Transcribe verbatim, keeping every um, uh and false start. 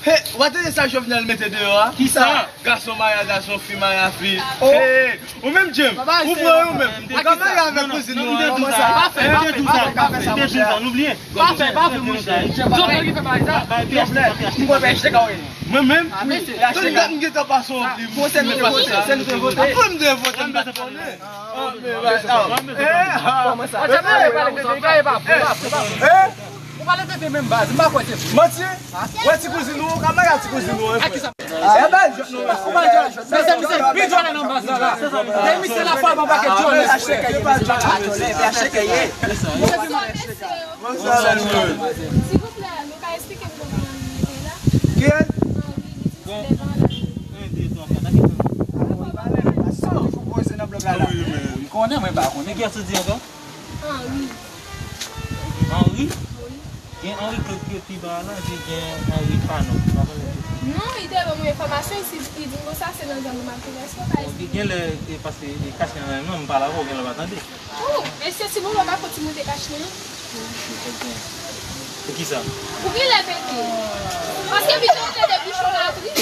Hey, w a tande sa Jovenel mete deyò a? Kisa? Gason mare a gason, fi mare a fi. Oh. Hey, ou menm, James, ou pran yo menm. Ou ka mare avèk kouzin ou an. Pa fè, pa fè, pa fè, pa fè, pa fè, pa fè, monchè. Pa fè, pa fè, monchè. Jovenel ki fè bagay sa. Mwen menm, tout dat m gentan pase yon plim. Mwen fè sa. Apre m te vote, m pa t konnen. Ou pale bebe menm baz, m pa kwè se vre. Manti? Wè ti kouzin ou, ou ka mare a ti kouzin ou, wi, frè. E baz, ou pa jwenn. Mesye, misye, pi jwenn nan baz la la. Depi misye la fò, bon pakèt jwenn. Acheke ye, mesye, acheke ye. Mesye, pi mal. Silvouplè, nou ka eksplike m kòman li te la? Kiyès? Anri, li di se devan la. Sa w fou poze nan blòk la la? Ou konnen, mwen pa konnen. Kiyès ou di ankò? Anri. Anri? Wi. Gen Anri Claude ki pi ba a la, epi gen Anri Fanon. M pa konnen ki. Non, li te ban mwen enfòmasyon, li di m konsa, se nan zòn nan m ap viv. Èske w ka eksplike? Gen lè, e, paske e kach nan menm nan, m pale avè w, gen lè w pa tande. Oh, mesye, silvouplè, pa fè ti moute kach nan. Poukisa? Pou ki lè pete? Paske videyo te de bouchon latrin.